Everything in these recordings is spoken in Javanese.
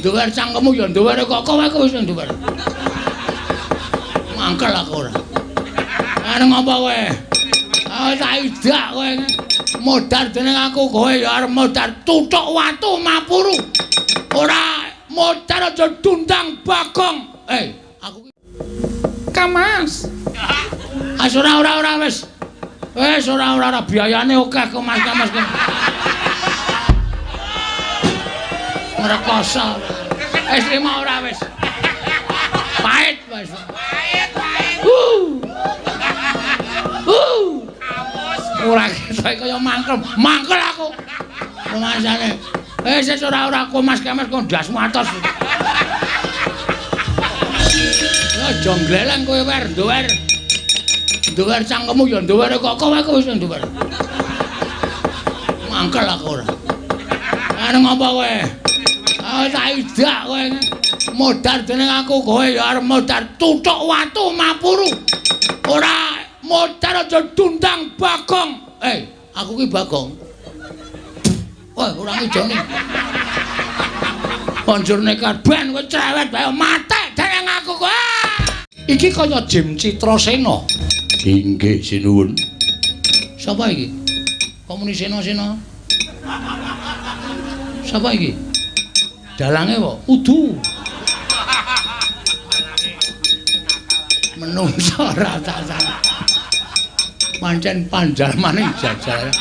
Nduwer cangkemmu ya nduwer kok kowe wis nduwer. Mangkel aku ora. Arep ngopo kowe? Ah tak idak kowe. Modar dening aku kowe ya arep modar tuthuk watu mapuru. Ora modar aja dundang Bagong. Aku Kamas. As ora ora ora wis. Wis ora ora ora biayane akeh kok Mas Kamas. Ngrekoso. Wis trimo ora wis. Pahit wis. Pahit, pahit. Ora ketok kaya mangkel. Mangkel aku. Rumasane. Wis wis ora ora aku Mas Kamas kok ndasmu atos. Aja ngleleng kowe wer nduwer. Nduwer cangkemmu ya nduwer kok kowe wis nduwer. Mangkel aku ora. Arep ngopo kowe? Ah tak idak kowe. Modar dening aku kowe ya arep modar tuthuk watu mapuru. Ora modar aja dundang Bagong. Aku ki Bagong. Wah, ora ngijone. Banjur nekat ben kowe cerewet bae mate dening aku kowe. Iki kaya Jim Citrasena. Inggih sinuwun. Sapa iki? Kok muni sena-sena? Sapa iki? Dalange apa? Udu. Menungso ora tasan. Pancen panjalmane jajal.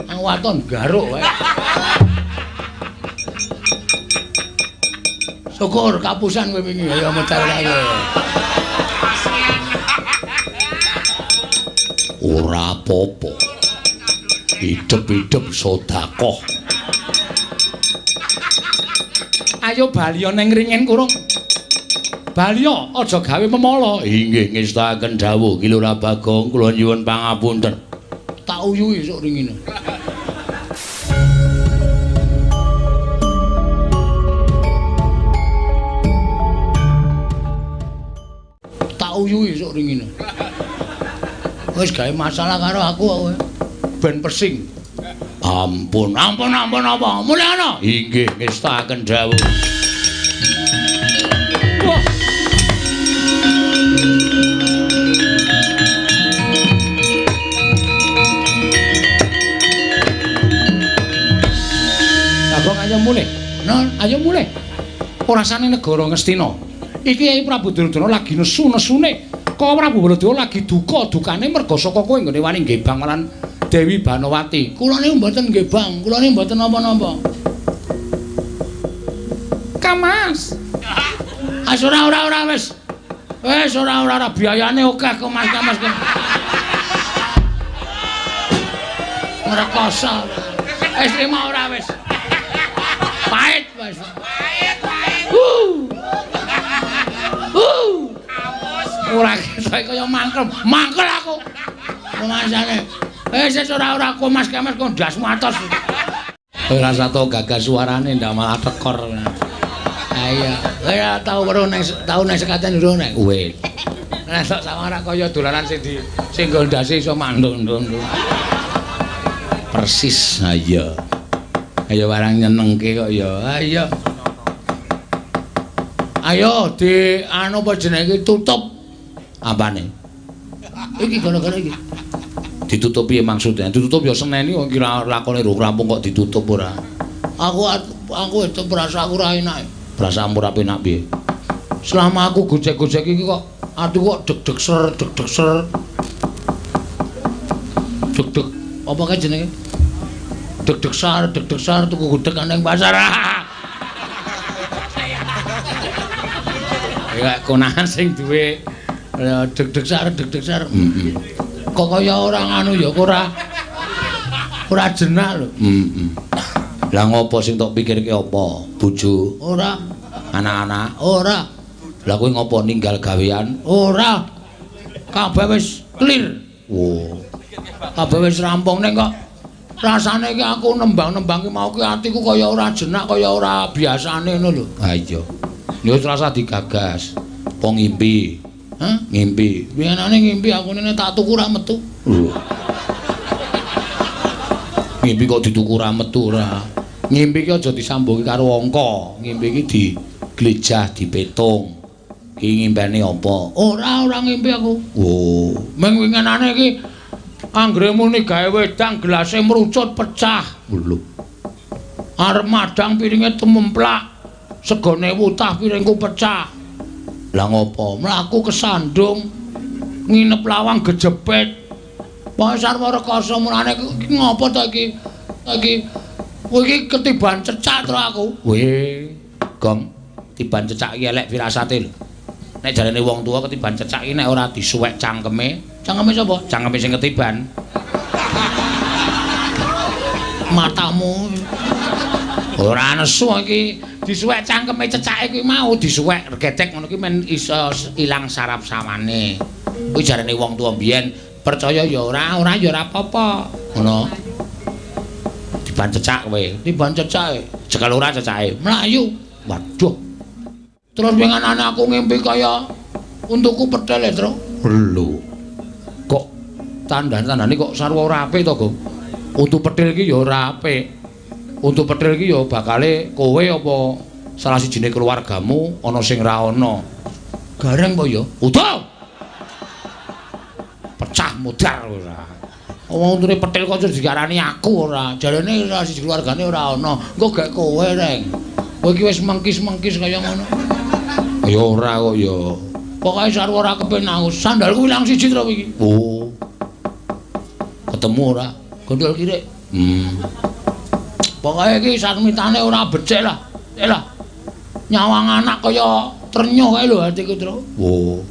Ang waton garuk wae. Syukur kapusan kowe wingi ya medal kae. Ora apa-apa. Hidup-hidup sedekah. Ayo baliya ning ringin kurung. Baliya aja gawe memala. Inggih ngestakaken dawuh Ki Lurah Bagong kula nyuwun pangapunten. Tak uyuhi sok ringine. Tak uyuhi sok ringine. Wis gawe masalah karo aku kowe. Ben pesing. Ampun, ampun, ampun apa? Mulih ana. Inggih ngestakaken dawuh. Wah. Bagong ayo mulih. Non, ayo mulih. Ora sane negara Ngastina. Iki Kyai Prabu Duryudana lagi nesu-nesune. Kok Prabu Baladewa lagi duka-dukane merga saka kowe nggone wani nggebang lan Dewi Banowati. Kula niku mboten nggebang, kula niku mboten napa-napa. Kamas. As ora ora ora wis. Wis ora ora ora biayane akeh kok Mas Kamas. Ngrekoso. Wis trimo ora wis. Pahit wis. Pahit, pahit. Ora ketok kaya mangkel. Mangkel aku. Rumasane. Wis wis ora ora aku Mas Kamas kok ndasmu atos. Ora sato gagas suarane ndak malah tekor. Ha iya. Ora tau weruh nang tau nang sekaten urung nek kowe. Nek sok sawang ora kaya dolanan sing di sing nggo ndase iso mandung-ndung. Persis. Ha iya. Ayo barang nyenengke kok ya. Ha iya. Ayo di anu apa jenenge tutup. Apane? Iki gara-gara iki. Ditutup piye maksudnya? Ditutup ya seneni kok kira lakone rung rampung kok ditutup ora. Aku itu berasa aku ora enak. Perasaanmu ora penak piye? Selama aku gojek-gojek iki kok atiku kok deg-deg ser, deg-deg ser. Deg-deg apa kae jenenge? Deg-deg sar tuku gudeg nang pasar. Ya konangan sing duwe deg-deg sar, deg-deg sar. Heeh. Kok kaya ora anu ya ora ora jenak lho. Heeh. Lah ngopo sing tok pikirke apa? Bojo? Ora. Anak-anak? Ora. Lah kowe ngopo ninggal gawean? Ora. Kabeh wis clear. Wo. Kabeh wis rampung ning kok rasane iki aku nembang-nembang ki mau ki atiku kaya ora jenak kaya ora biasane ngono lho. Ha iya. Ya wis rasa digagas. Apa ngimpi? Hah? Ngimpi. Winginane ngimpi aku nene tak tuku ra metu. Lho. Ngimpi kok dituku ra metu ora. Ngimpi ki aja disambungke karo angka, ngimpi ki diglejah dipetung. Ki ngimpene apa? Ora, ora ngimpi aku. Oh, ming winginane iki anggere muni gawe wedang gelase mrucut pecah. Lho. Arep madang piringe tumemplak, segone wutah piringku pecah. Lah ngopo? Mlaku kesandung, nginep lawang gejepit. Pokoke sarwa rekoso mulane iki ngopo to iki? Iki kowe iki ketiban cecak to aku. Weh, Gong, tiban cecak iki elek firasate lho. Nek jarene wong tuwa ketiban cecak iki nek ora disuwek cangkeme, cangkeme sapa? Cangkeme sing ketiban. Matamu. Ora nesu iki, disuwek cangkeme cecake kuwi mau disuwek regedek ngono ki men iso ilang saraf sawane. Kuwi jarene wong tuwa mbiyen, percaya ya ora, ora ya ora apa-apa. Ngono. Tiban cecak kowe, tiban cecake. Cekel ora cecake, mlayu. Waduh. Terus winginane aku ngimpi kaya untuku petel e, Tru. Lho. Kok tandane-tandane kok sarwa ora apik to, Gong? Untu petil iki ya ora apik. Untu petil iki ya bakale kowe apa salah sijine keluargamu ana sing ra ana. Gareng apa ya? Utuh. Pecah mudar ora. Wong untune petil kok diarani aku ora. Jarene salah siji keluargane ora ana. Engko gek kowe, Reng. Kowe iki wis mengkis-mengkis kaya ngono. Ya ora kok ya. Pokoke sarwa ora kepenak. Sandalku ilang siji to iki. Oh. Ketemu ora? Gondol kirik. Pokoke iki sarmitane ora becik lah. Lah. Nyawang anak kaya trenyuh kae lho atiku, Tru. Oh.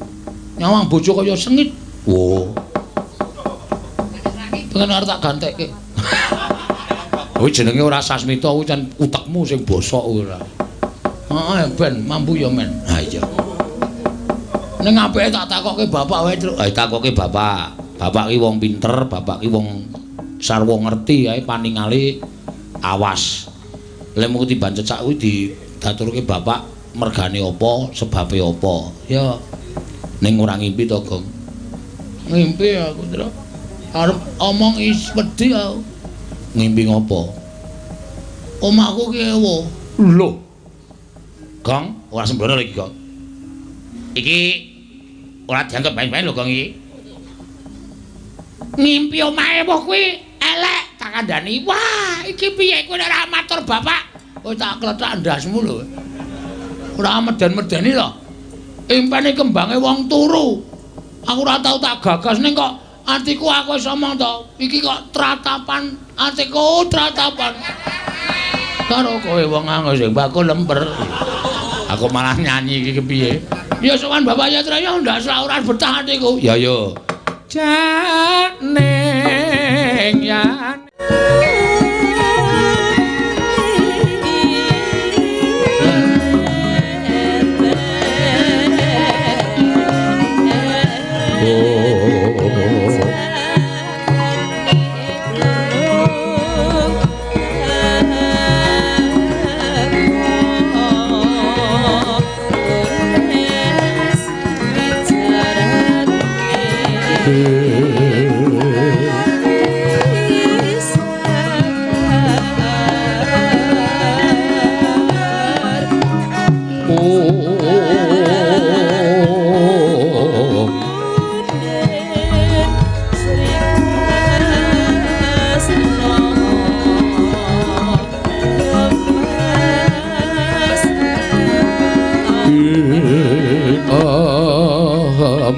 Nyawang bojo kaya sengit. Oh. Pengen arep tak gantekke. Kuwi jenenge ora sasmita, kuwi can utekmu sing bosok ora. Heeh, ben mampu ya men. Ha iya. Ning apike tak takokke bapak wae, Tru. Ha takokke bapak. Bapak ki wong pinter, bapak ki wong sarwa ngerti ae paningale awas. Lemu ketiban cecak kuwi didaturke bapak mergane apa, sebabe apa. Ya. Ning ora ngimpi to, Gong? Ngimpi aku, Tru. Arep omong is wedi aku. Ngimpi ngopo? Omahku ki ewo. Lho. Gong, ora sembrono lho iki, Gong. Iki ora dianggep baen-baen lho, Gong iki. Ngimpi omahe ewo kuwi elek tak kandhani. Wah, iki piye kowe ora matur bapak? Kowe tak klethak ndasmu lho. Ora meden-medeni lho. Impene kembange wong turu. Aku ora tau tak gagas ning kok atiku aku wis omong to, iki kok tratapan atiku tratapan. Karo kowe wong anggo sing bakul lemper. Aku malah nyanyi iki kepiye? Ya sowan bapak ya Tra ya ndak ora betah atiku. Ya yo. Janing yan.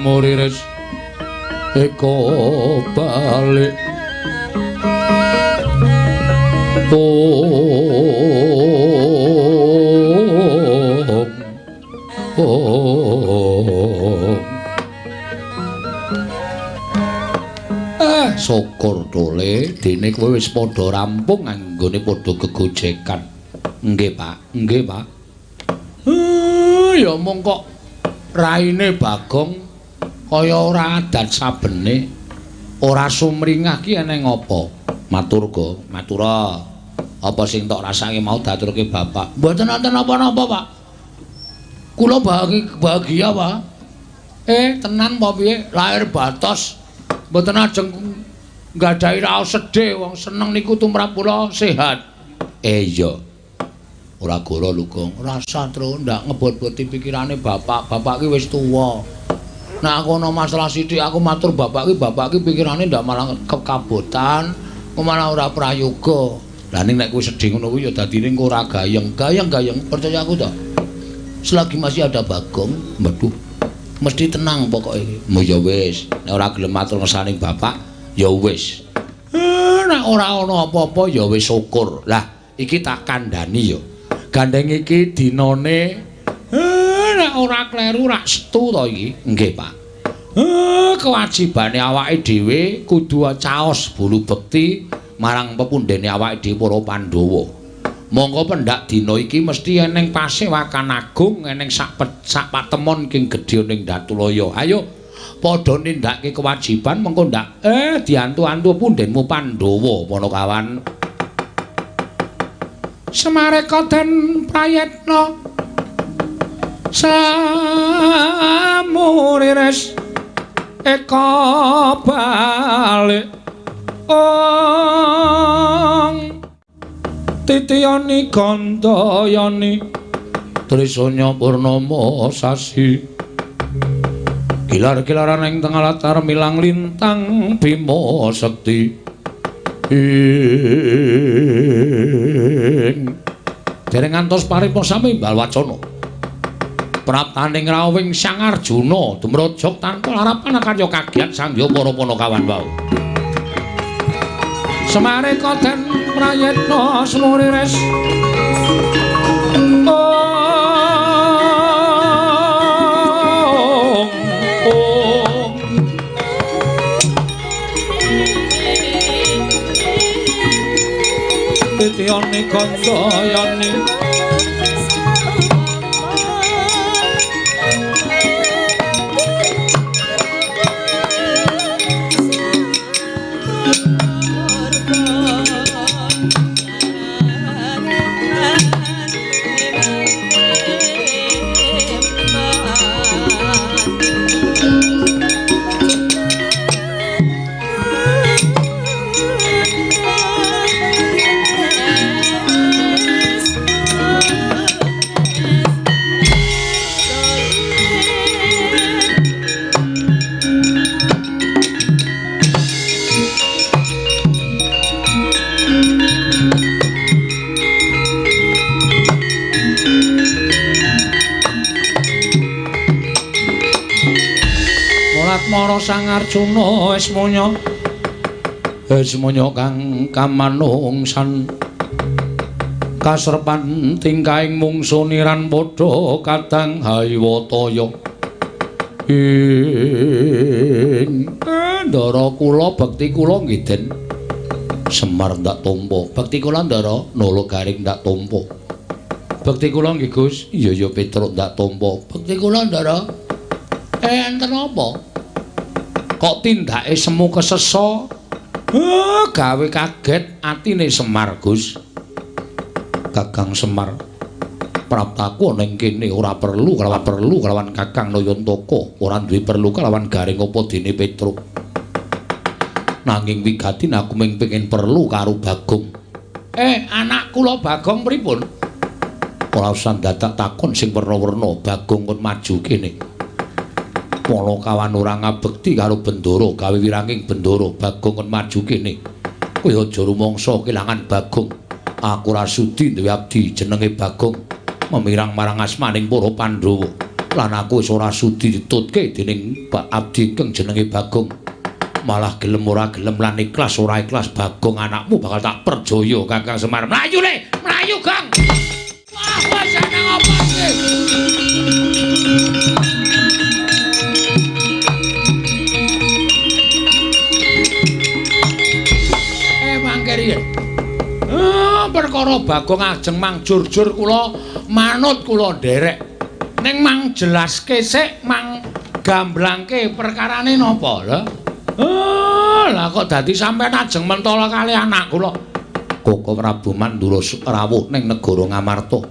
Muriris eko balik om om. Syukur dole dene kowe wis padha rampung anggone padha gegojekan. Nggih, Pak. Nggih, Pak. Ya mung kok raine Bagong kaya ora adat sabene, ora sumringah ki eneng apa? Matur go, matura. Apa sing tok rasake mau diaturke bapak? Mboten wonten napa-napa, Pak. Kula bahagia, Pak. Tenan apa piye? Lahir batos. Mboten ajeng nggadahi raos sedih, wong seneng niku tumrap kula sehat. Iya. Ora goro lho, Gong. Rasa tru ndak ngebot-boti pikirane bapak. Bapak ki wis tuwa. Nek aku ana masalah sithik aku matur bapak ki pikirane ndak malah kekabotan, malah ora prayoga. Lah ning nek kowe sedih ngono kuwi ya dadine engko ora gayeng. Gayeng-gayeng percaya aku to. Selagi masih ada Bagong, waduh, mesti tenang pokoke. Mu ya wis, nek ora gelem matur ngesaning bapak, ya wis. Nek ora ana apa-apa ya wis syukur. Lah, iki tak kandhani ya. Gandeng iki dinane nek ora kleru rak setu to iki. Nggih, Pak. Kewajibane awake dhewe kudu caos bulu bekti marang pepundhene awake dhewe para Pandhawa. Monggo pendak dina iki mesti eneng pasewakan agung, eneng sak patemon king gedhe ning Datulaya. Ayo padha nindakake kewajiban mengko ndak diantu-antu pundhenmu Pandhawa Panakawan. Semareka den prayetna samurires eka balik ong titiyani gandayani trisanya purnama sasi gilar-gilaran ing tengah latar milang lintang bima sekti ing dereng ngantos paripurna sami imbal wacana praptaning rawuhing Sang Arjuna dumrojog tanpa larapan karya kagiat sangya para panakawan wau. Semareka den prayetna semurires ong ong titiyani gandayani Mara Sang Arjuna esmonya esmonya kang kamanungsan kasrepan tingkahing mungsu niran padha kadang haywataya ing ndara kula bekti kula nggih Den Semar ndak tampa bekti kula ndara Nala Garing ndak tampa bekti kula nggih Gus iya ya Petruk ndak tampa bekti kula ndara enten apa kok tindake semu kesesa gawe kaget atine Semar Gus. Kakang Semar praptaku ana ing kene ora perlu kelawan Kakang Nayantaka, ora duwe perlu kelawan Garing apa dene Petruk. Nanging wigatin aku mung pengin perlu karo Bagong. Anak kula Bagong pripun? Ora usah dadak takon sing werna-werna, Bagong kon maju kene. Panakawan ora ngabekti karo Bendara, gawe wiranging Bendara, Bagong kon maju kene. Kowe aja rumangsa kelangan Bagong. Aku ora sudi duwe abdi jenenge Bagong memirang marang asmaning para Pandhawa. Lan aku wis ora sudi ditutke dening abdi kang jenenge Bagong. Malah gelem ora gelem lan ikhlas ora ikhlas Bagong anakmu bakal tak perjaya Kakang Semar. Mlayu le, mlayu Gong. Wah, wis ana apa iki? Perkara Bagong ajeng mang jurjur kula manut kula nderek. Ning mang jelaske sik, mang gamblangke perkarane napa lho? Lah kok dadi sampean ajeng mentala kali anak kula. Koko Prabu Mandura rawuh ning negara Ngamarta.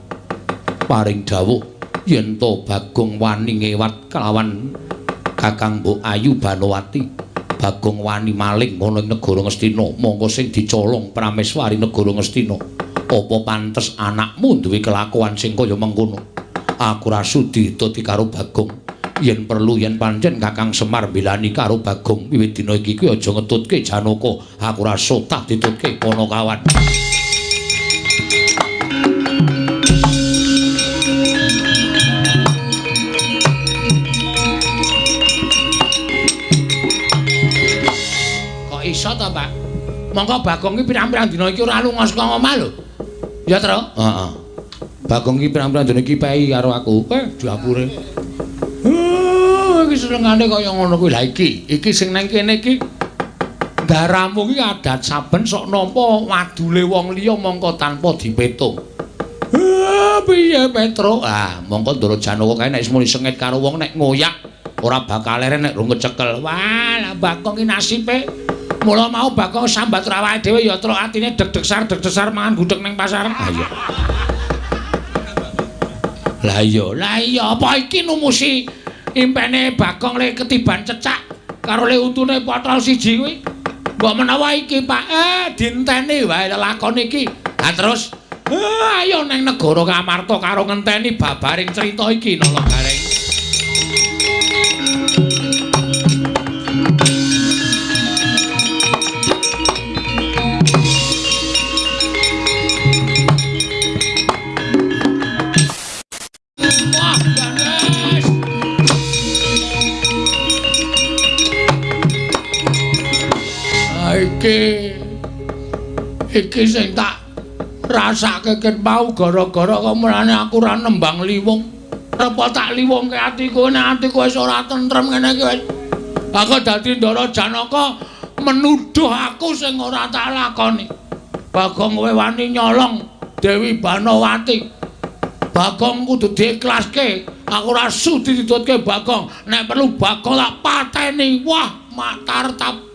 Paring dawuh yen to Bagong wani ngewat kelawan Kakang Mbok Ayu Banowati. Bagong wani maling ana ing negara Ngastina, mongko sing dicolong Prameswari negara Ngastina. Apa pantes anakmu duwe kelakuan sing kaya mengkono? Aku ora sudi dadi karo Bagong. Yen perlu yen pancen Kakang Semar mbelani karo Bagong, wiwit dina iki kuwi aja ngetutke Janaka. Aku ora sotah ditutke Panakawan. Kok iso to, Pak? Mongko Bagong iki pirang-pirang dina iki ora lunga saka omah lho. Ya, Tru? Heeh. Bagong iki pirang-pirang dina iki pei karo aku. Dapure. Iki senengane kaya ngono kuwi. Lah iki, iki sing nang kene iki daramu iki adat saben sok nampa wadule wong liya mongko tanpa dipetung. Piye Petruk? Ah, mongko Ndara Janaka kae nek muni sengit karo wong nek ngoyak ora bakal leren nek rung kecekel. Wah, lah Bagong iki nasibe. Mula mau Bagong sambat awake dhewe ya truk atine deg-degsar deg-degsar mangan gudeg ning pasar. Ha iya. Lah iya, lah iya apa iki numusi impene Bagong le ketiban cecak karo le untune potol siji kuwi. Mbok menawa iki Pak, dinteni wae lelakon iki. Ha terus ayo nang negara Ngamarta karo ngenteni babaring cerita iki Nala Gareng. Wah, ganes. Iki sing tak rasake ket mau gara-gara kok mulane aku ora nembang liwung. Repa tak liwungke atiku nek atiku wis ora tentrem ngene iki wis. Aku dadi Ndara Janaka menuduh aku sing ora tak lakoni. Bagong kowe wani nyolong Dewi Banowati. Bagong kudu diikhlaske. Aku ora sudi ditutke Bagong. Nek perlu Bagong tak pateni. Wah, matartap.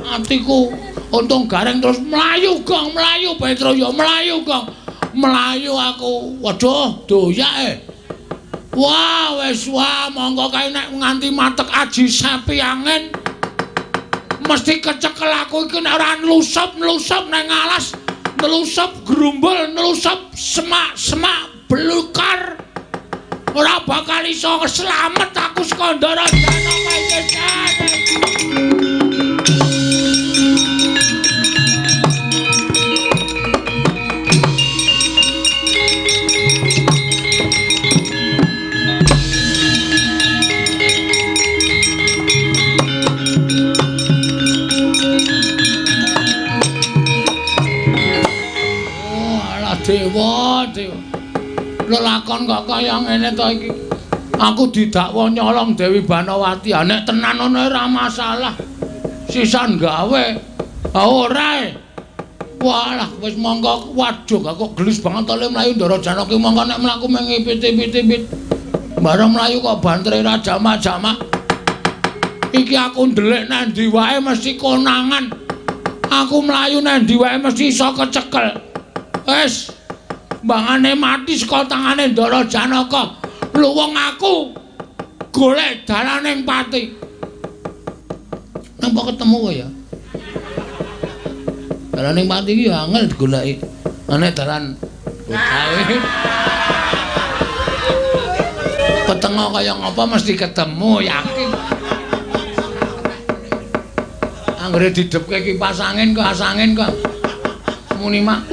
Atiku untung Gareng terus mlayu Gong, mlayu Petro ya mlayu Gong. Mlayu aku. Waduh, doyak e. Wah, wis wah monggo kae nek nganti matek aji sapi angin. Mesti kecekel aku iki nek ora nlusup-nlusup nang alas, nlusup grumbul, nlusup semak-semak belukar. Ora bakal iso slamet aku saka Ndara Janaka iki. Dewa, dewa. Lelakon kok kaya ngene to iki. Aku didakwa nyolong Dewi Banowati. Ha nek tenan ngono ora masalah. Sisan gawe. Ha ora e. Walah wis mongko waduh kok gelis banget to le mlayu Ndara Janaka mongko nek mlaku mengipit-ipit-ipit. Bareng mlayu kok bantere ra jamak-jamak. Iki aku ndelik nang ndi wae mesti konangan. Aku mlayu nang ndi wae mesti iso kecekel. Wis mbangane mati saka tangane Ndara Janaka. Luwung aku golek dalaning pati. Napa ketemu kok ya? Dalaning pati iki ya angel digoleki. Nek dalan kae. Petengo kaya ngapa mesti ketemu, yakin. Anggere didhepke kipas angin kok asangin kok. Muni mak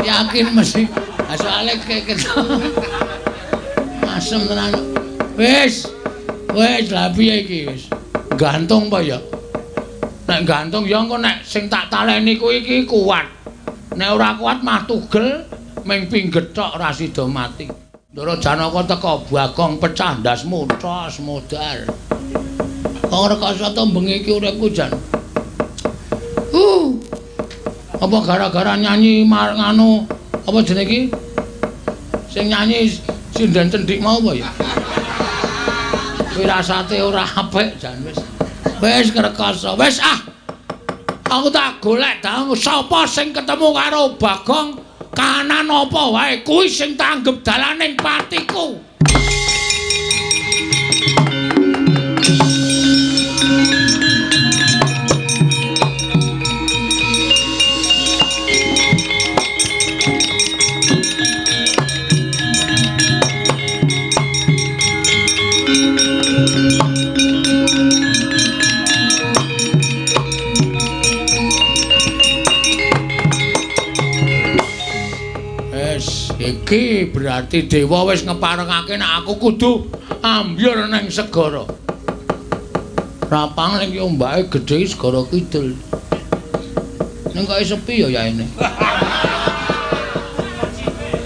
yakin mesti soalnya kayak gitu asem tenan. Wis wis lha piye iki wis gantung apa ya? Nek gantung ya engko nek sing tak taleni kuwi iki kuat, nek ora kuat mah tugel ming pingget tok ora sida mati. Ndara Janaka teka Bagong pecah ndasmu tos modal. Kok rekoso to bengi iki uripku jan. Apa gara-gara nyanyi nganu apa jenenge iki? Sing nyanyi sinden cendik mau apa ya? Wirasate ora apik jan wis. Wis krekoso. Wis ah. Aku tak golek dang sapa sing ketemu karo Bagong kanan apa wae kuwi sing tanggep dalaning patiku. Iki berarti dewa wis ngeparengake nek aku kudu ambyur ning segara. Rapang ning ombake gedhe segara kidul. Ning kok sepi ya yaene.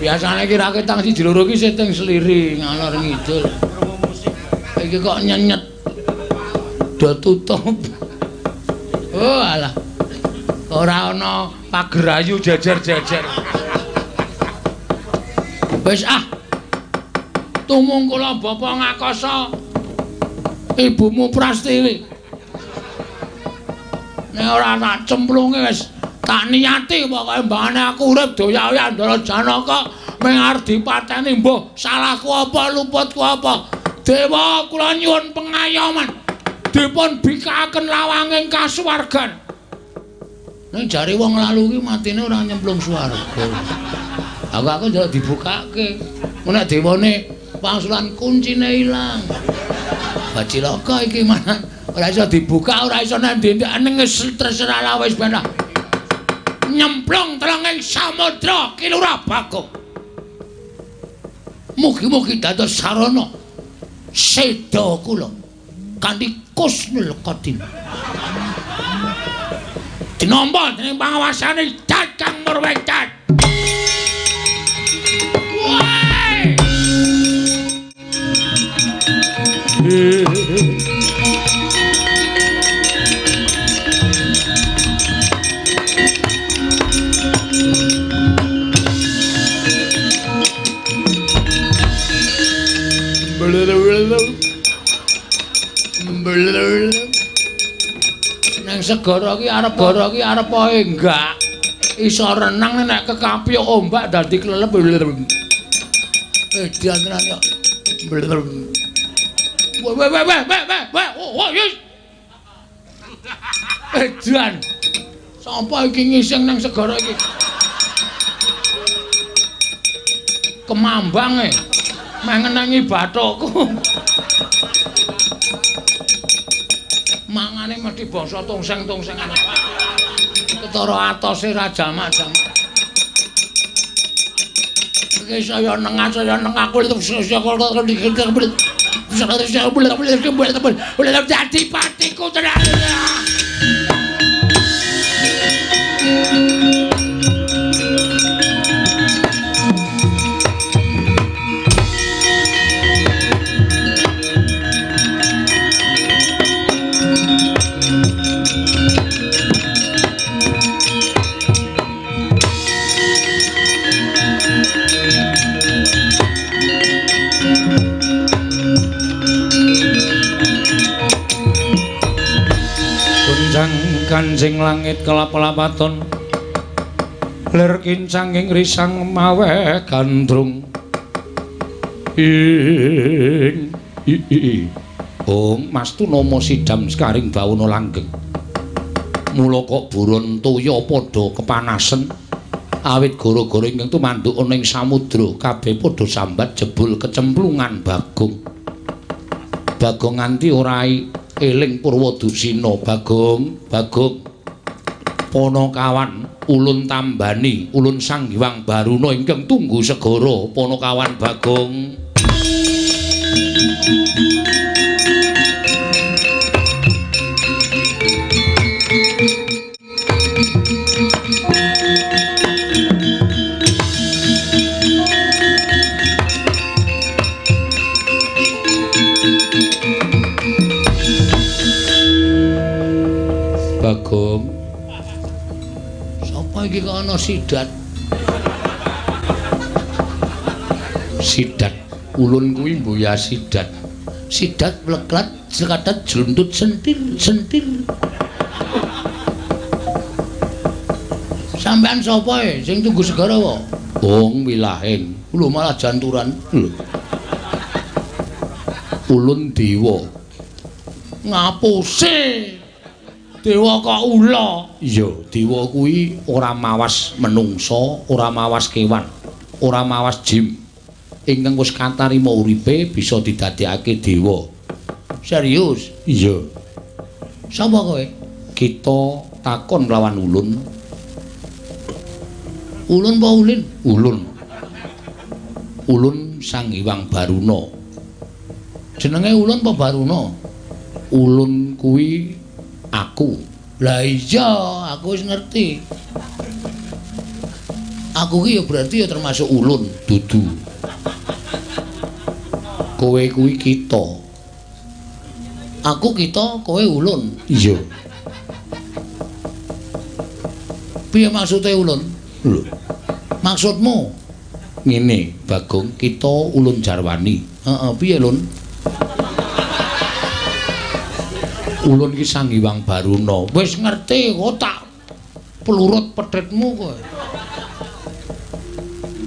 Biasane iki raketang siji loro iki syuting sliri ngalor ngidul. Iki kok nyenyet. Do tutup. Oh alah. Ora ana pagerayu jejer-jejer. Wis ah. Tumungkula bapa ngakasa ibumu Prastiwi. Nek ora tak cemplunge wis tak niati pokoke mbangane aku urip doya-oya Ndara Janaka mung arep dipateni mbuh salahku apa luputku apa. Dewa kula nyuwun pengayoman. Dipun bikakaken lawanging kasuwargan. Ning jare wong lalu ki matine ora nyemplung swarga. Aku njaluk dibukake. Nek dewane pangsulan kuncine ilang. Bacilaka iki mana ora iso dibuka, ora iso nang ndi-ndi ning terserah lah wis ben. Nyemplung telenging samudra Kilurah Bagong. Mugi-mugi dados sarana seda kula kanthi kusnul khotimah. Dinampa dening pangawasane Kakang Murwengkat. Nang segara iki arep gara iki arep ae enggak iso renang nek kekapyuk ombak dadi klelep. Edan tenan yo. Weh weh weh weh weh weh oh yes. Edan. Sapa iki ngising nang segara iki? Kemambang e. Mengenangi bathukku. Mangane mesti bangsa tongseng-tongsengan. Ketara atose ra jamak-jamak. Iki saya nengah aku dadi patiku tenan. Kancing langit kelap-lapaton lir kincang ing risang maweh gandrung ing i ong Mas Tunama sidam sekaring bawana langgeng mula kok buron toya padha kepanasen awit gara-gara ingkang tumanduk ana ing samudra kabeh padha sambat jebul kecemplungan Bagong. Bagong nganti ora eling Purwadusina. Bagong, Bagong Panakawan ulun tambani ulun Sang Hyang Baruna ingkang tunggu segara. Panakawan Bagong. Bagong. Sapa iki kok ana sidat? Sidat ulun kuwi mboya sidat. Sidat pleklat sekadat jluntut sentir sentir. Sampean sapa e sing tunggu segara wae? Wong wilahing. Lho malah janturan. Lho. Ulun dewa. Ngapuse. Dewa kok ula? Iya, dewa kuwi ora mawas menungsa, ora mawas kewan, ora mawas jim. Ingkang wis katarima uripe bisa didadekake dewa. Serius? Iya. Sapa kowe? Kita takon lawan ulun. Ulun apa ulin? Ulun. Ulun Sang Hyang Baruna. Jenenge Ulun apa Baruna? Ulun kuwi aku. Lah iya, aku wis ngerti. Aku ki ya berarti ya termasuk ulun, dudu. Kowe kuwi kita. Aku kita, kowe ulun. Iya. Piye maksude ulun? Lho. Maksudmu? Ngene, Bagong, kita ulun jarwani. Heeh, piye, Lun? Ulun ki Sang Hyang Baruna. Wis ngerti kok tak pelurut pedhetmu kowe.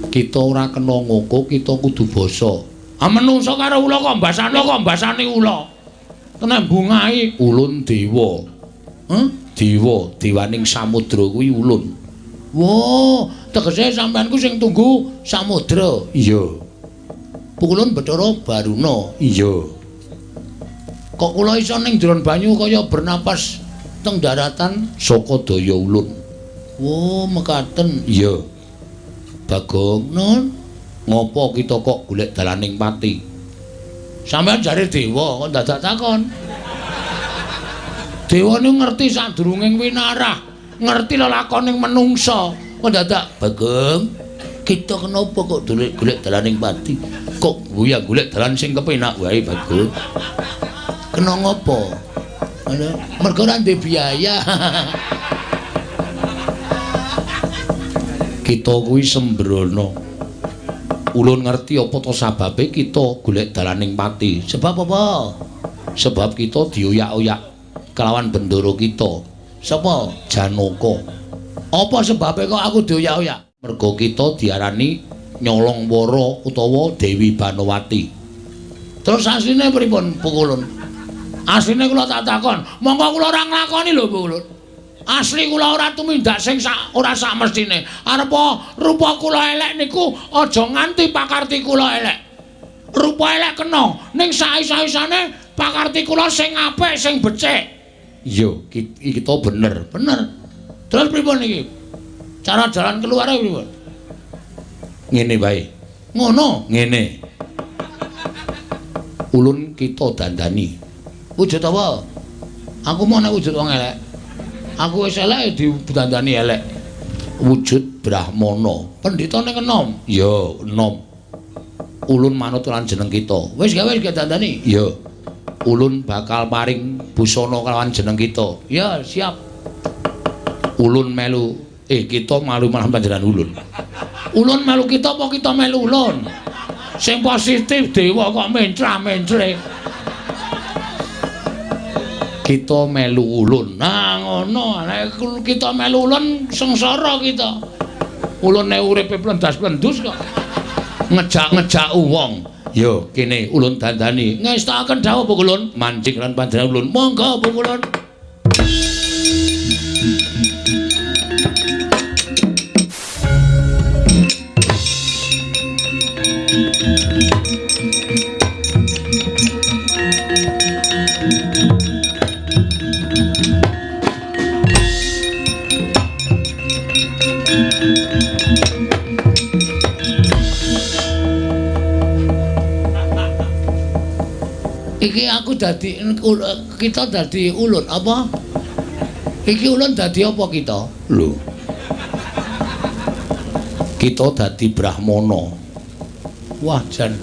Kita ora kena ngoko, kita kudu basa. Ah menungso karo ula kok mbasane kok mbasane ula. Tenan bungahi ulun dewa. Heh? Dewa, dewaning samudra kuwi ulun. Wah, tegese sampean ku sing tunggu samudra. Iya. Ulun Bathara Baruna. Iya. Kok kula iso ning jero banyu kaya bernapas teng daratan saka daya ulun. Wah, mekaten. Iya. Bagong, nun, ngopo kita kok golek dalaning pati? Sampeyan jare dewa kok dadak takon. Dewa niku ngerti sadurunge winarah, ngerti lelakoning menungsa. Kok dadak, Bagong, kita kenapa kok golek dalaning pati? Kok guya golek dalan sing kepenak wae, Bagong. Kena ngopo? Mergo ora ndek biaya. Kita kuwi sembrono. Ulun ngerti apa to sababe kita golek dalaning pati. Sebab apa? Sebab kita dioyak-oyak kelawan bendara kita. Sapa? Janaka. Apa sebabe kok aku dioyak-oyak? Mergo kita diarani nyolong wara utawa Dewi Banowati. Terus asline pripun, Pukulun? Asline kula tak takon, monggo kula ora nglakoni lho, Pukulun. Asli kula ora tumindak sing sak ora sak mestine. Arepa rupa kula elek niku aja nganti pakarti kula elek. Rupa elek kena, ning sak-isa-isane pakarti kula sing apik, sing becik. Iya, kita bener, bener. Terus pripun iki? Cara jalan keluar pripun? Ngene wae. Ngono, ngene. Ulun kita dandani. Wujud apa? Aku mau nek wujud wong elek. Aku wis elek didandani elek. Wujud Brahmana. Pendhitane enom. Ya, enom. Ulun manut lan jeneng kita. Wis gawe wis dandani. Ya. Ulun bakal paring busana kelawan jeneng kita. Ya, siap. Ulun melu kita malu malah panjenengan ulun. Ulun melu kita apa kita melu ulun? Sing positif dewa kok mencra-mencle. Kita melu ulun. Nah ngono, nek kita melu ulun sengsara kita. Ulune uripe plendas-plendus kok. Ngejak-ngejak wong. Yo kene ulun dandani. Ngestakaken dawuh Bu Kulun, manjing lan panjenengan ulun. Monggo Bu Kulun. Iki aku dadi kita dadi ulun apa? Iki ulun dadi apa kita? Lho. Kita dadi Brahmana. Wah, jan.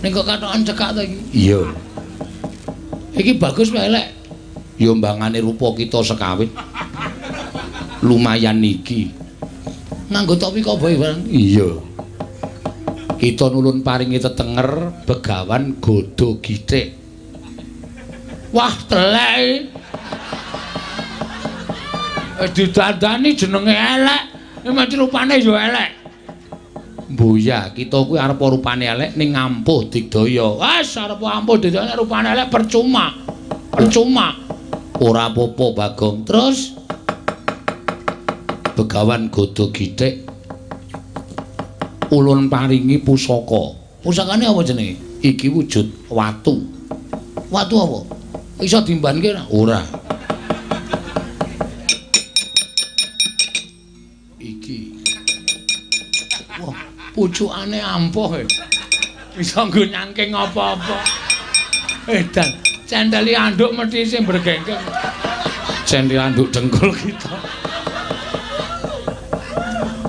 Ning kok katokan cekak to iki? Iya. Iki bagus wae elek. Ya mbangane rupa kita sekawit. Lumayan iki. Nganggo topi koboi barang. Iya. Kita nulun paringi tetenger Begawan Godo Githik. Wah, telek. Didandani jenenge elek, mesti rupane ya elek. Mboya, kita kuwi arep rupane elek ning ampuh digdaya. Wes arep ampuh digdaya rupane elek percuma. Percuma. Ora apa-apa, Bagong. Terus Begawan Godo Githik ulun paringi pusaka. Pusakane apa jenenge? Iki wujud watu. Watu apa? Iso dimbanke ora? Ora. Iki. Wah, Pucukane ampuh e. Bisa nggo nyangking apa-apa. Edan, cendeli anduk mesti sing bergengkeng. Cendeli anduk dengkul kita.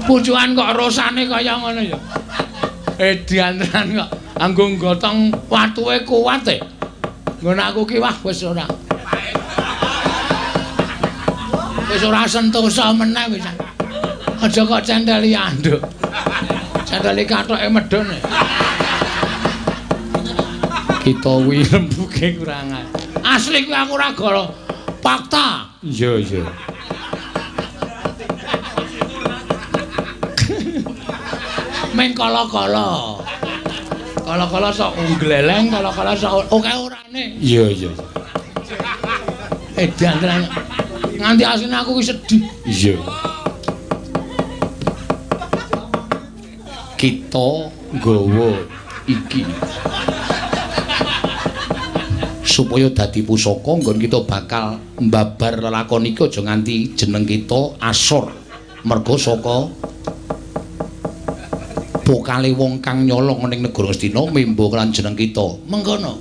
Pucukan kok rosane kaya ngono ya. Edan tenan kok anggo gotong watuke kuat e. Nggon aku ki wah wis ora. Wis ora sentosa meneh wis. Aja kok cendeli anduk. Cendeli kathoke medhun. Kita kuwi rembuke kurangan. Asli kuwi aku ora goro. Fakta. Iya, iya. Meng kala-kala. Kala-kala sok gleleng, kala-kala sok oke orane. Iya, iya. Edan tenan. Nganti asline aku ki sedih. Iya. Kita nggawa iki supaya dadi pusaka nggon kita bakal mbabar lelakon iki aja nganti jeneng kita asor merga saka pokale wong kang nyolong ning negara Ngastina membo lan jeneng kita. Mengkono.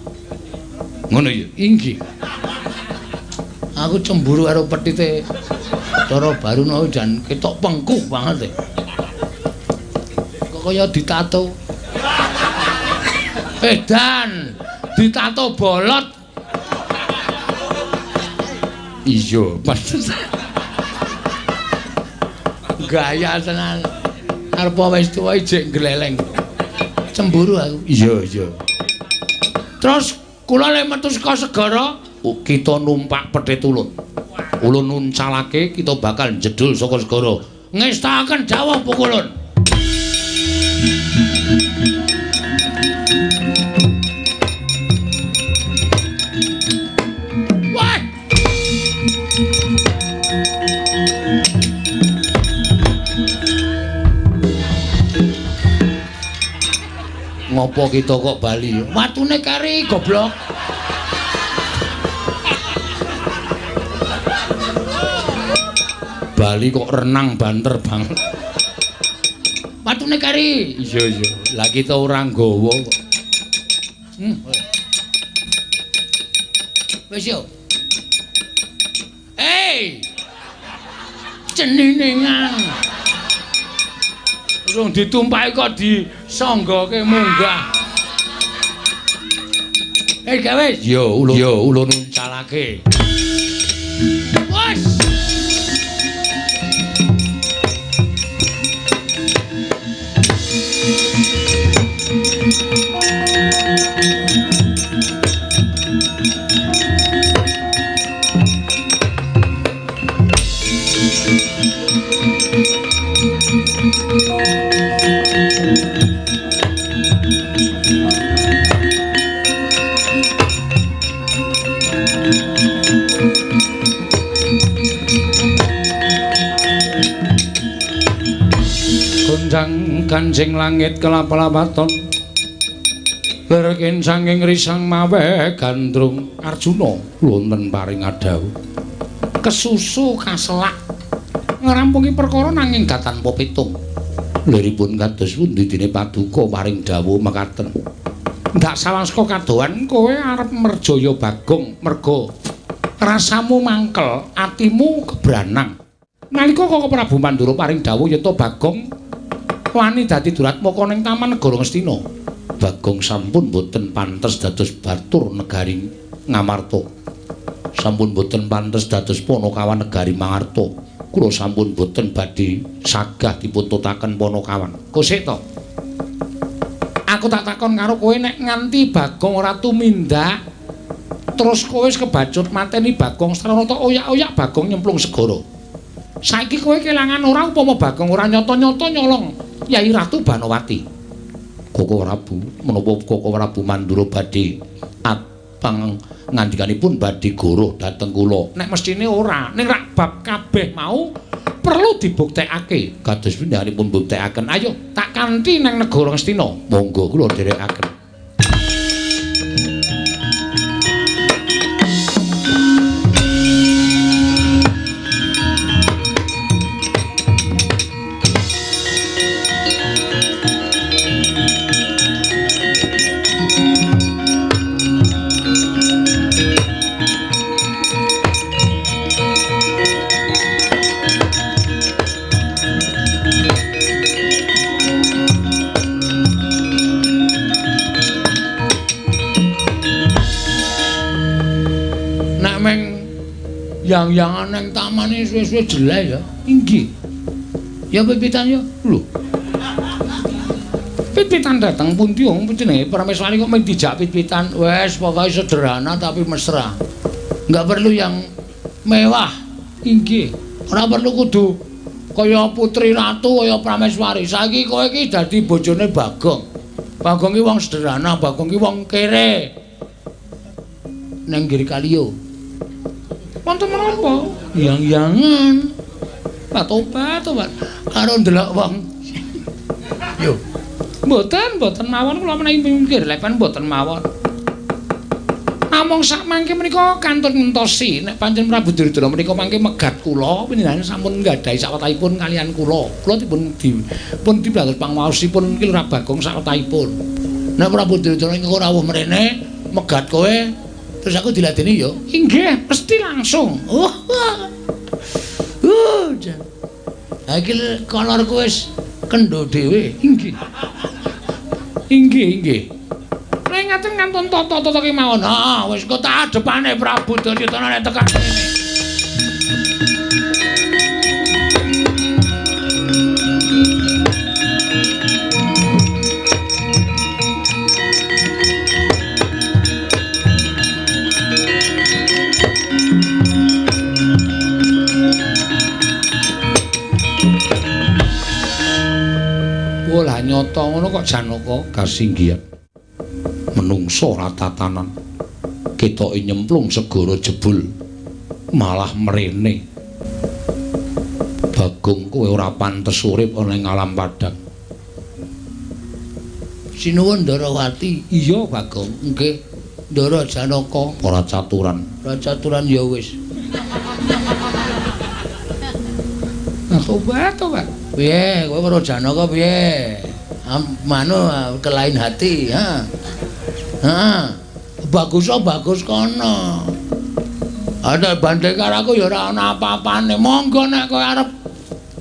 Ngono ya? Inggih. Aku cemburu karo petite Cara Baruna jan ketok pengkuh banget e. Kok kaya ditato. Edan, ditato bolot. Iya, pantes. Gaya tenan. Arep wis tuwa ijek gleleng. Cemburu aku. Iya, iya. Terus kula lek metu saka segara, kita numpak petit ulun. Ulun nuncalake kita bakal jedul saka segara. Ngestakaken dawuh pukulun. Wah! Ngopo kita kok bali? Watune kari goblok. Bali kok renang banter banget. Watune kari. Iya, iya. Lah kita ora nggawa kok. Wis yo. Hey! Ceniningan. Urung ditumpaki kok disanggoke munggah. Gawe. Yo ulun, yo ulun uncalake. Wes. Gonjang ganjing langit kelap-lapaton lerkin sanging risang mawe gandrung. Arjuna wonten paring adhawuh kesusu kaselak ngrampungi perkara nanging gatanpa pitung. Liripun kados pundi dene paduka paring dawuh mekaten. Ndak sawaska kadohan kowe arep merjaya Bagong merga rasamu mangkel, atimu kebranang. Nalika Koko Prabu Mandura paring dawuh yeta Bagong wani dadi duratmaka ning Taman Negara Ngastina. Bagong sampun boten pantes dados batur negari Ngamarta. Sampun boten pantes dados panakawan negari Mangarta. Kula sampun boten badhe sagah dipuntutaken panakawan. Kosek to. Aku tak takon karo kowe nek nganti Bagong ora tumindak terus kowe wis kebacut mateni Bagong sarana tok oyak-oyak Bagong nyemplung segara. Saiki kowe kelangan ora upama Bagong ora nyata-nyata nyolong Yai Ratu Banowati. Koko Prabu, menapa Koko Prabu Mandura badhe atpang ngandikanipun badhe goroh dhateng kula? Nek mesthine ora, ning rak bab kabeh mau perlu dibuktekake. Kados pindhanipun buktekaken. Ayo tak kanthi nang negara Ngastina. Monggo kula dherekaken. Yang-yangan nang tamane suwe-suwe jelek ya. Inggih. Ya pit-pitan ya. Lho. Pit-pitan dateng pundi wong jenenge Prameswari kok mung dijak pit-pitan. Wes pokoke sederhana tapi mesra. Enggak perlu yang mewah. Inggih. Ora perlu kudu kaya putri ratu kaya Prameswari. Saiki kowe iki dadi bojone Bagong. Bagong ki wong sederhana, Bagong ki wong kere. Nang Giri Kaliyo. Wonten menapa? Yang-yangan. Pak tobat, tobat. Karo ndelok wong. Yo. Mboten, mboten mawon kula menawi mikir lepan mboten mawon. Namung sak mangke menika kantun ngentosi nek pancen Prabu Duryudana menika mangke megat kula panjenengan sampun nggadahi sawetahipun kalian kula. Kula dipun dipun pangwaosipun Ki Lurah Bagong sawetahipun. Nek Prabu Duryudana engko rawuh mrene megat kowe terus aku diladeni ya? Inggih, mesti langsung. Oh. Jan. Ha iki kolorku wis kendho dhewe. Inggih. Inggih, inggih. Nek ngaten kantun tata-tata kemawon. Heeh, wis kok tak adepane Prabu Duryudana nek tekan kene. Lah nyata ngono kok Janaka kasinggihan. Menungso ora tatanan. Ketoke nyemplung segara jebul malah mrene. Bagong kowe ora pantes urip ana ing alam padang. Sinuwun Ndarawati. Iya Bagong, nggih. Ndara Janaka ora caturan. Ora caturan ya wis. Nah tobat, tobat. Piye, kowe karo Janaka piye? Manu kelain hati, ha. Ha. Bagus bagus kono. Ada bandhe karo aku ya ora ana apa-apane. Monggo nek kowe arep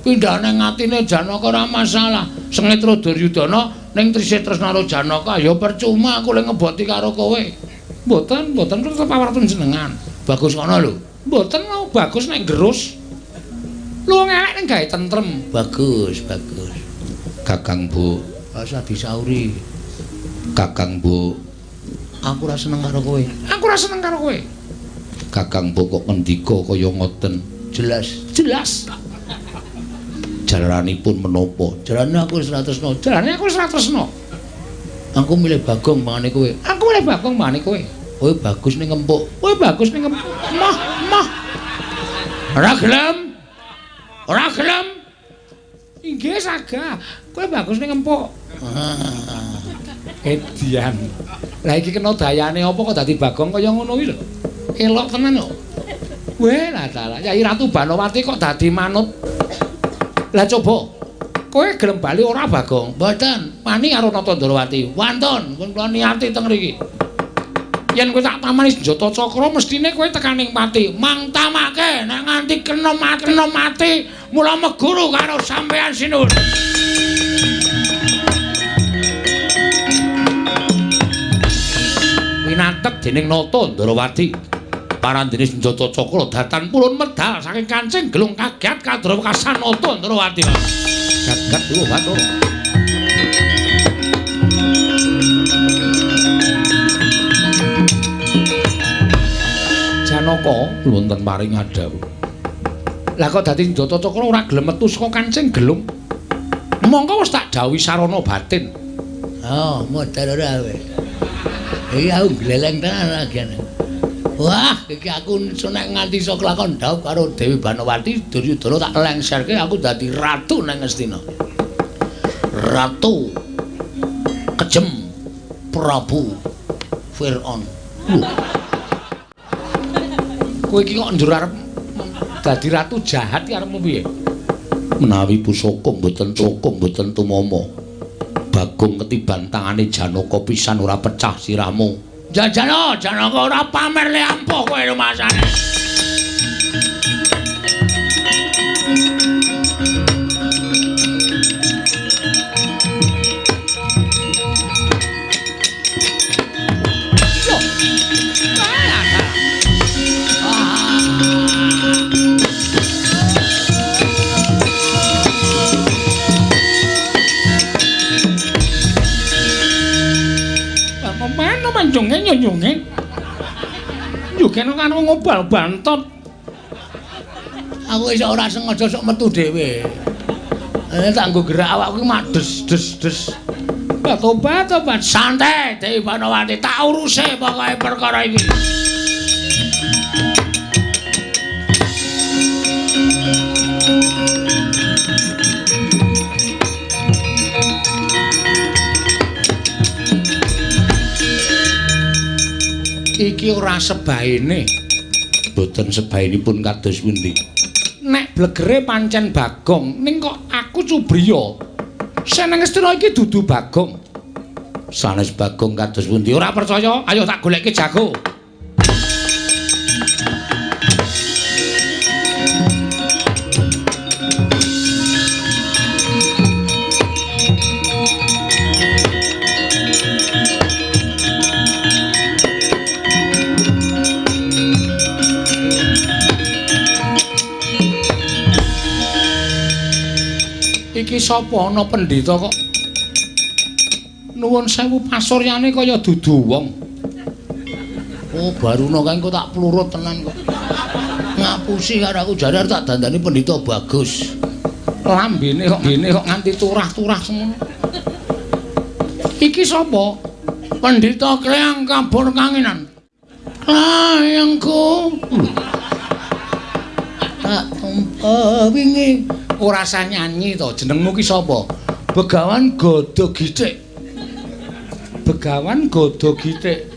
pindah ning atine Janaka ora masalah. Sengetra Duryudana ning trisih tresna karo Janaka ya percuma aku le ngeboti karo kowe. Mboten, mboten tetep pawartun jenengan. Bagus kono lho. Mboten mau bagus nek gerus. Lu ngelek ning gawe tentrem. Bagus, bagus. Kakang Bu, rasa disauri. Kakang Bu, aku ora seneng karo kowe. Aku ora seneng karo kowe. Kakang Bu kok ngendika kaya ngoten. Jelas, jelas. Jalaranipun menapa? Jalane aku wis ora tresna. Jalane aku wis ora tresna. Aku milih Bagong mangane kowe. Aku milih Bagong mangane kowe. Kowe bagus ning ngempuk. Kowe bagus ning ngempuk. Moh, moh. Ora gelem. Ora gelem. Inggih sagah. Kowe bagus ning ngempuk. Edian. Lah iki kena dayane apa kok dadi Bagong kaya ngono kuwi lho. Elok tenan kok. Weh lah dalah. Yai Ratu Banowati kok dadi manut. Lah coba kowe gelem bali ora Bagong? Mboten. Wani karo Nata Ndarawati. Wantun, pun kula niati teng mriki. Yen kowe tak tamani senjata cakra mestine kowe tekaning pati. Mang tamake nek nganti kena mati, mula meguru karo sampean sinuwun. Winatek dening Nata Ndarawati. Parandene senjata cakra datan purun medal saking kancing gelung kaget kadra wekasan Nata Ndarawati. Gagat lho Bathara. Janaka wonten paring adhawuh. Lah kok dadi senjata cakra ora gelem metu saka kancing gelung. Mongko wis tak dawuhi sarana batin. Oh, modal ora kowe. Iki aku gleleng tenan lagene. Wah, iki aku nek nganti iso kelakon dhaup karo Dewi Banowati, Duryudana tak lengserke aku dadi ratu nang Ngastina. Ratu Kejem Prabu Fir'aun. Kowe iki kok njur arep dadi ratu jahat iki arepmu piye? Menawi pusaka mboten cukup mboten tumama. Bagong ketiban tangane Janaka pisan ora pecah sirahmu. Jajano, Janaka ora pamer le ampuh kowe rumasane. Loh. Nyunge nyunge. Joget kan wong obal bantot. Aku iso ora sengaja sok metu dhewe. Tak nggo gerak awakku mak des des des. Tobat tobat santai Dewi Banowati tak uruse pokoke perkara iki. Iki ora sebaene. Boten sebaenipun kados pundi? Nek blegere pancen Bagong, ning kok aku cubriya. Seneng Ngastina iki dudu Bagong. Sanes Bagong kados pundi? Ora percaya, ayo tak goleke jago. Iki sapa ana pendhita kok nuwun sewu pasuryane kaya dudu wong. Oh, Baruna kae engko tak plurut tenan kok. Ngapusi karo aku jare tak dandani pendhita bagus. Lambene kok ngene kok nganti turah-turah semono. Iki sapa? Pendhita Kleang Kabur Kanginan. Klayangku. Tak tumpa wingi. Ora usah nyanyi to, jenengmu ki sapa? Begawan Gada Githik. Begawan Gada Githik.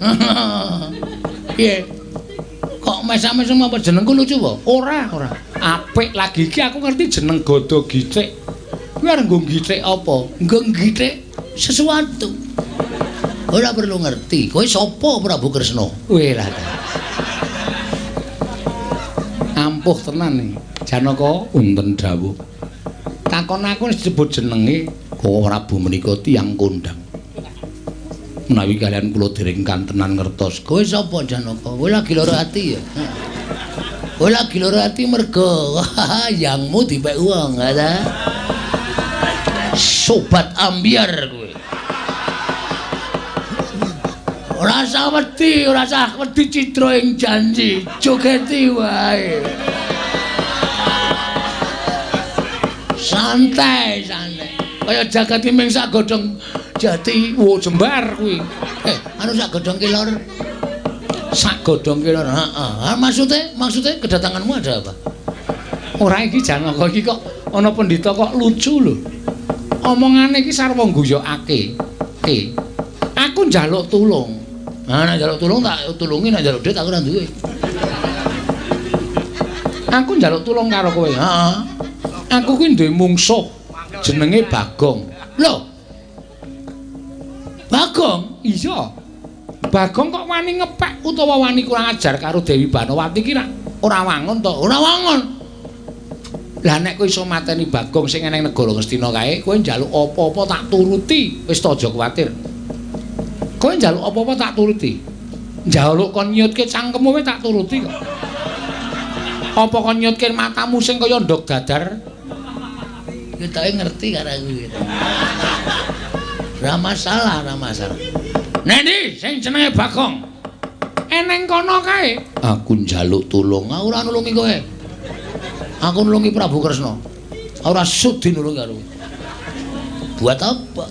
Piye? Kok mesam-mesem apa jenengku lucu apa? Ora, ora. Apik lagi iki aku ngerti jeneng Gada Githik. Kuwi arep nggo githik apa? Nggo githik sesuatu. Ora perlu ngerti. Kowe sapa Prabu Kresna? Weh lah. Ampuh tenan iki. Janaka wonten dawuh. Takon aku wis disebut jenenge Koko Prabu menika tiyang kondhang. Menawi kalian kula dereng kantenan ngertos. Kowe sapa Janaka? Kowe lagi lara ati ya? Kowe lagi lara ati mergo yangmu dipek wong, ta? Sobat ambyar kowe. Ora usah wedi, ora usah wedi cidra ing janji. Jogeti wae. Santai, santai. Kaya jagat ming sak godhong jati, wo jembar kuwi. Anu sak godhong kelor. Sak godhong kelor. Heeh. Maksudnya kedatanganmu ada apa? Ora iki Janaka iki kok ana pendhita kok lucu lho. Omongane iki sarwa ngguyokake. Aku njaluk tulung. Nah, nek njaluk tulung tak tulungi, nek njaluk duit aku ora duwe. Aku njaluk tulung karo kowe. Heeh. Aku kuwi duwe mungsuh jenenge Bagong. Lho. Bagong? Iya. Bagong kok wani ngepek utawa wani kurang ajar karo Dewi Banowati ki ora wangun to? Ora wangun. Lah nek kowe iso mateni Bagong sing eneng negara Ngastina kae, kowe njaluk apa-apa tak turuti. Wis to aja kuwatir. Kowe njaluk apa-apa tak turuti. Njaluk kon nyutke cangkemmu wae tak turuti kok. Apa kon nyutke matamu sing kaya ndog dadar? Ketoke ngerti karo aku iki. Ora masalah, ora masalah. Nendi sing jenenge Bagong? Eneng kono kae. Aku njaluk tulung, aku ora nulungi kowe. Aku nulungi Prabu Kresna. Ora sudi nulungi karo kowe. Buat apa?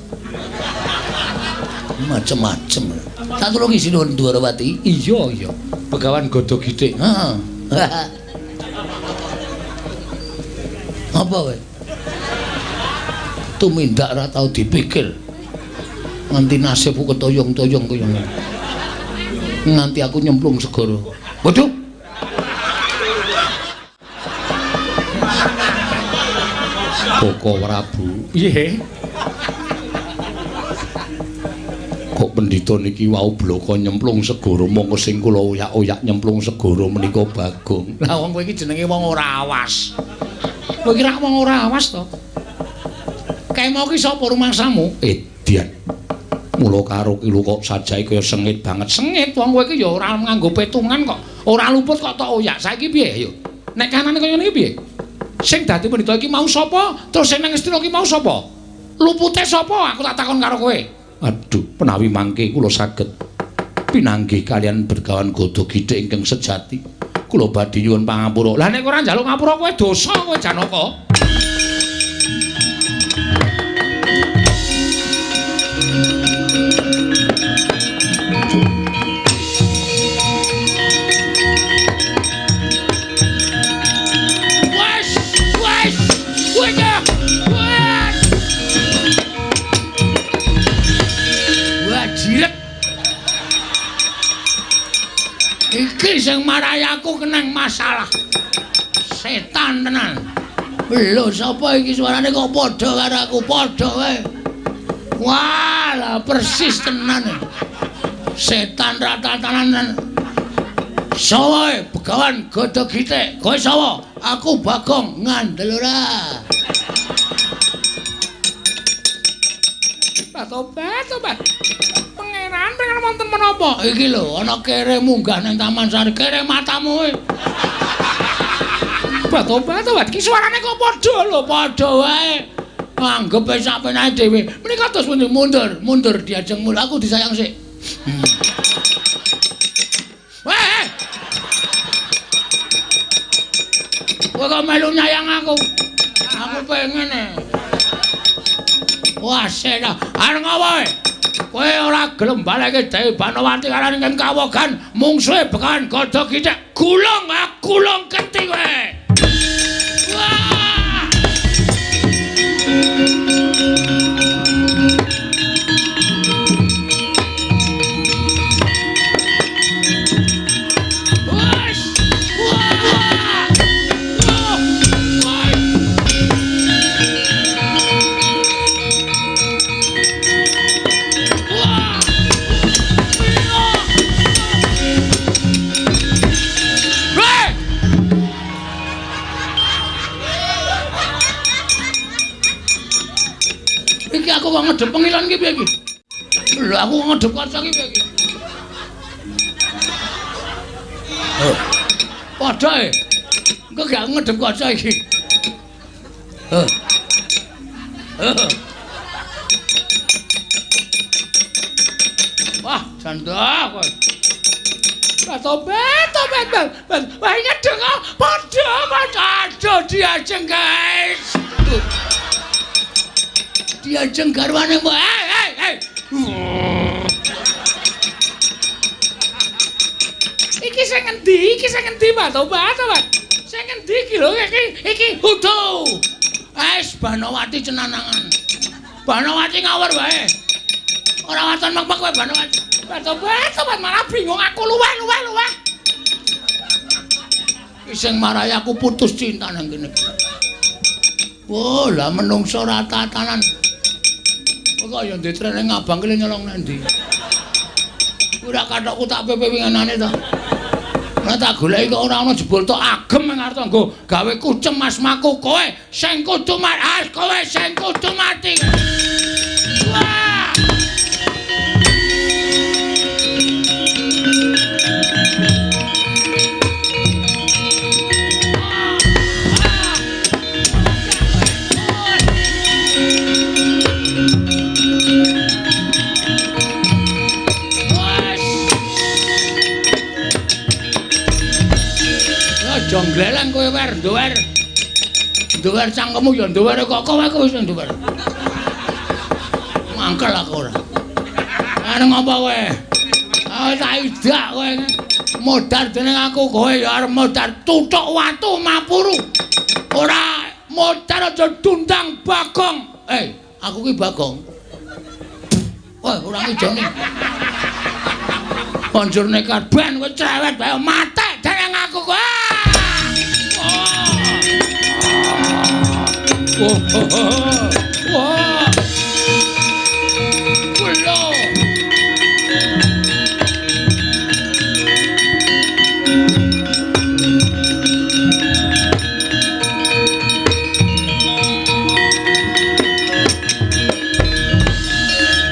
Macem-macem. Tak tulungi Sinuwun Dwarawati. Iya, iya. Begawan Gada Githik. Heeh. Apa kowe? Tumindak ora tau dipikir. Nganti nasibku ketoyong-toyong kaya ngene. Nganti aku nyemplung segara. Waduh. Koko Prabu. Piye? Kok pendhita niki wau bloko nyemplung segara mongko sing kula oyak-oyak nyemplung segara menika Bagong. Lah wong kowe iki jenenge wong ora awas. Kowe iki rak wong ora awas to? Kae mau ki sapa rumangsamu? Edian. Mula karo ki lho kok sajae kaya sengit banget. Sengit wong kowe iki ya ora nganggo petungan kok. Ora luput kok tok oyak. Saiki piye ayo? Nek kanane kaya ngene iki piye? Sing dadi pendhita iki mau sapa? Terus sing nang Ngastina iki mau sapa? Lupute sapa? Aku tak takon karo kowe. Aduh, menawi mangke kula saged Pinanggih kalian Begawan Gada Githik ingkang sejati. Kula badhe nyuwun pangapura. Lah nek ora njaluk ngapura kowe dosa kowe Janaka. Iki sing marai aku kenang masalah. Setan tenan. Lho sapa iki suarane kok padha karo aku? Padha wae. Wah, lah persis tenan. Setan ratatanan. Sawa Begawan Gada Githik. Kowe sapa? Aku Bagong ngandel ora. Tobat, tobat. Pangeran pengen wonten menapa? Iki lho, ana kere munggah ning Taman Sari, kere matamu kowe. Tobat, tobat. Iki suarane kok padha lho, padha wae. Anggep wis sapenake dhewe. Menika terus pundi mundur, mundur diajeng mul aku disayang sik. Weh. Kowe kok melu nyayang aku? Aku pengen e. Wah, sena. Arep ngopo? Kowe ora gelem baleke Dewi Banowati karo ing kawogan mungsuhe Begawan Gada Githik. Gulung, gulung keti kowe. Wah! Aku kok ngedep pengilon iki piye iki? Lho aku kok ngedep kaca iki piye iki? Oh. Padha e. Engko gak ngedep kaca iki. Heh. Wah, jandah kowe. Tobat, tobat, tobat. Wah, ngedeng kok padha, padha. Aduh diajeng, guys. Diajeng garwane mbok. Hei, hei, hei. Iki sing ngendi? Iki sing ngendi, Pak? Tobat, tobat. Sing ngendi iki lho? Iki iki udu. Wis Banowati cenanangan. Banowati ngawur wae. Ora waton mek-mek kowe Banowati. Tobat, tobat malah bingung aku luweh, luweh, luweh. Iki sing marai aku putus cinta nang kene. Wah, lah menungso ratatanan. Kok ya ndek trene ngabang ki nyolong nang ndi? Ora kathokku tak pepe winginane to. Ora tak goleki kok ora ana jebul tok agem ing arep nggo gawe kucem asmaku kowe sing kudu mati, kowe sing kudu mati. Wah! Jonggleleng kowe wer nduwer. Nduwer cangkemmu ya nduwer kok kowe wis nduwer. Mangkel aku ora. Arep ngopo kowe? Ah tak idak kowe. Modar dening aku kowe ya arep modar tuthuk watu mapuru. Ora modar aja dundang Bagong. Eh, aku ki Bagong. Wah, ora ngijone. Banjur nekat ben kowe cerewet bae mate dening aku kowe. Oh, oh, oh, wah, kulo.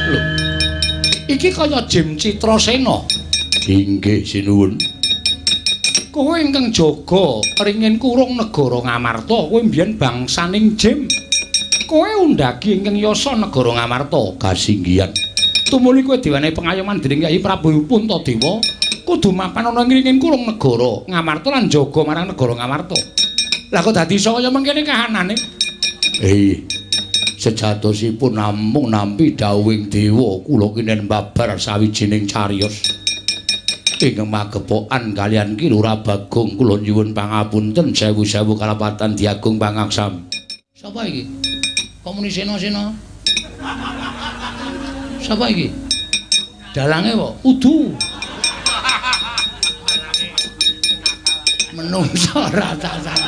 Lho, iki kaya Jim Citrasena. Inggih, sinuwun. Kowe ingkang jaga ringin kurung negara Ngamarta, kowe mbiyen bangsaning Jim. Kowe undhagi ingkang yasa negara Ngamarta kasinggihan. Tumuli kowe diwenehi pengayoman dening Kyai Prabu Puntadewa, kudu mapan ana ing ringin kurung negara Ngamarta lan jaga marang negara Ngamarta. Lah kok dadi iso kaya mengkene kahanane? Sejatosipun namung nampi dawuhing dewa kula kinen babar sawijining cariyos ingkang magepokan kaliyan Ki Lurah Bagong. Kula nyuwun pangapunten sewu-sewu kalapatan diagung pangaksam. Sapa iki? Kok muni sena-sena? Sapa iki? Dalange apa? Udu. Menungso ora tasan.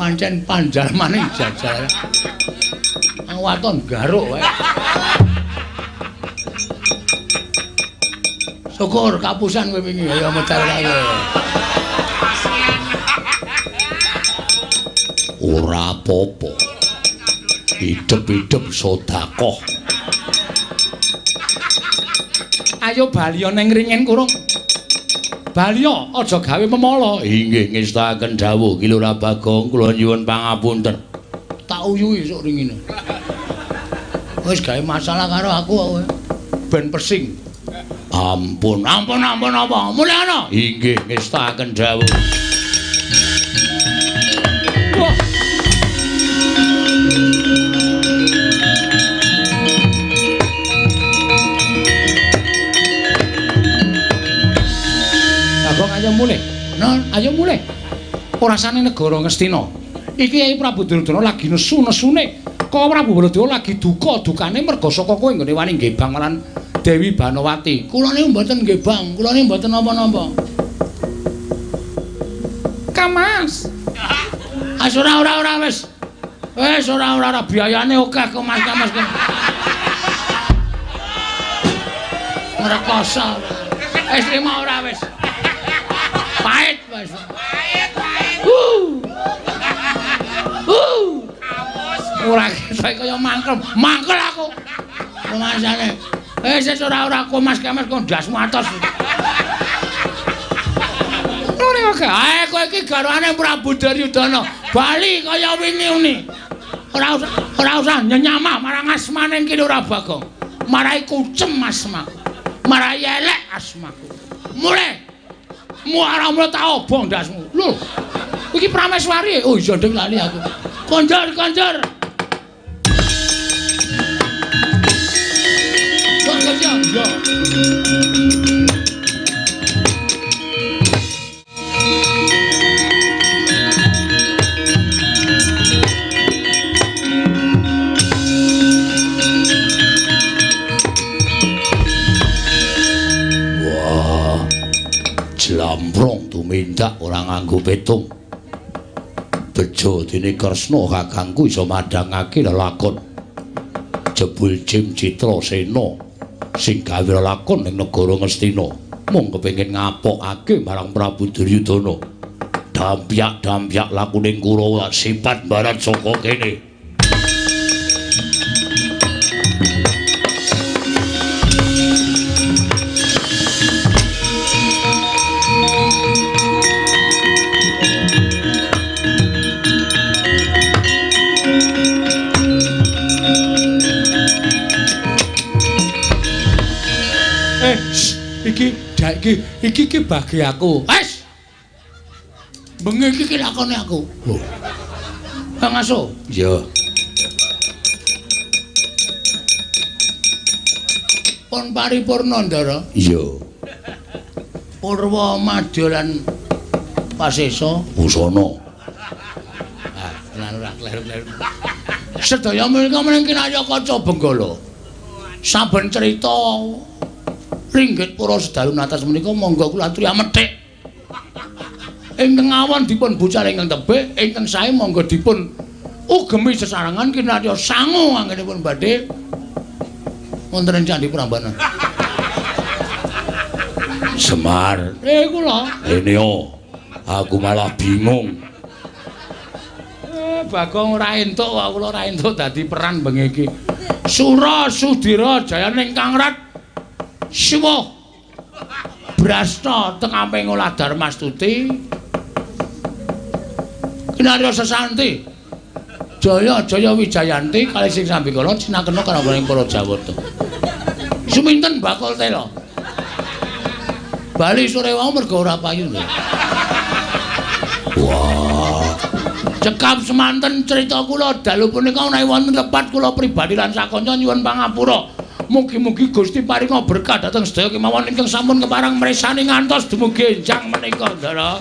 Pancen panjalmane jajal. Ang waton garuk wae. Syukur kapusan kowe wingi ayo medal kae. Ora apa-apa. Idep-idep sedekah. Ayo baliya ning ringin kurung. Baliya aja gawe memala. Inggih ngestakaken dawuh Ki Lurah Bagong, kula nyuwun pangapunten. Tak uyuhi sok ringine. Wis gawe masalah karo aku kowe. Ben pesing. Ampun, ampun, ampun apa? Mulih ana. Inggih ngestakaken dawuh. Wah. Bagong ayo mulih. Non, ayo mulih. Ora sane negara Ngastina. Iki Kyai Prabu Duryudana lagi nesu-nesune. Kok Prabu Baladewa lagi duka-dukane merga saka kowe nggone wani nggebang marang Dewi Banowati. Kula niku mboten nggebang, kula niku mboten napa-napa. Kamas. As ora ora ora wis. Wis ora ora ora biayane akeh kok Mas Kamas. Ngrekoso. Wis trimo ora wis. Pahit wis. Pahit, pahit. Ora ketok kaya mangkel. Mangkel aku. Rumasane. Wis wis ora ora kok Mas Kamas kok ndasmu atos. Ora kok. Ae kowe iki garwane Prabu Duryudana. Bali kaya wingi uni. Ora usah ora usah nyenyamah marang asmane Ki Lurah Bagong. Marai kucem asmaku. Marai elek asmaku. Mulih. Muara mulih tak obong ndasmu. Lho. Iki Prameswari. Oh iya ndeng lali aku. Konjor konjor. Iya. Wah, jlamprong tumindak ora nganggo petung. Bejo dene Kresna kakangku iso madhangake lelakon. Jebul Jim Citrasena sing gawe lelakon ning negara Ngastina mung kepengin ngapokake marang Prabu Duryudana. Dampyak-dampyak lakune Kurawa sifat barat saka kene. Iki iki bagi aku. Wes. Bengi iki lakone aku. Lho. Kang Aso. Iya. Pun paripurna, Ndara. Iya. Purwa madya lan pasesa busana. Ah, tenan ora kleru-kleru. Sedaya menika mening kinarya kaca Benggala. Saben cerita ringgit para sedalu natas menika monggo kula aturi amethik. Ingkang awon dipun bucal ingkang tebih, ingkang sae monggo dipun ugemi sesarengan kinarya sangu anggenipun badhe wonten ing Candhi Prambanan. Semar. Kula. Eneo, aku malah bingung. Bagong ora entuk kok kula ora entuk dadi peran bengi iki. Sura Sudira Jayaning Kangrat Siwa Brasta teng amping olah Darmastuti kinarya sesanti Jaya Jaya Wijayanti kalih sing sambikala cinakena karangganing para Jawata. Suminten bakul telo. Bali sore wau mergo ora payu lho. Wah. Cekap semanten cerita kula dalu punika menawi wonten lepat kula pribadi lan sakanca nyuwun pangapura. Mugi-mugi Gusti paringa berkah dhateng sedaya kemawon ingkang sampun kepareng mresani ngantos dumugi enjang menika, Ndara.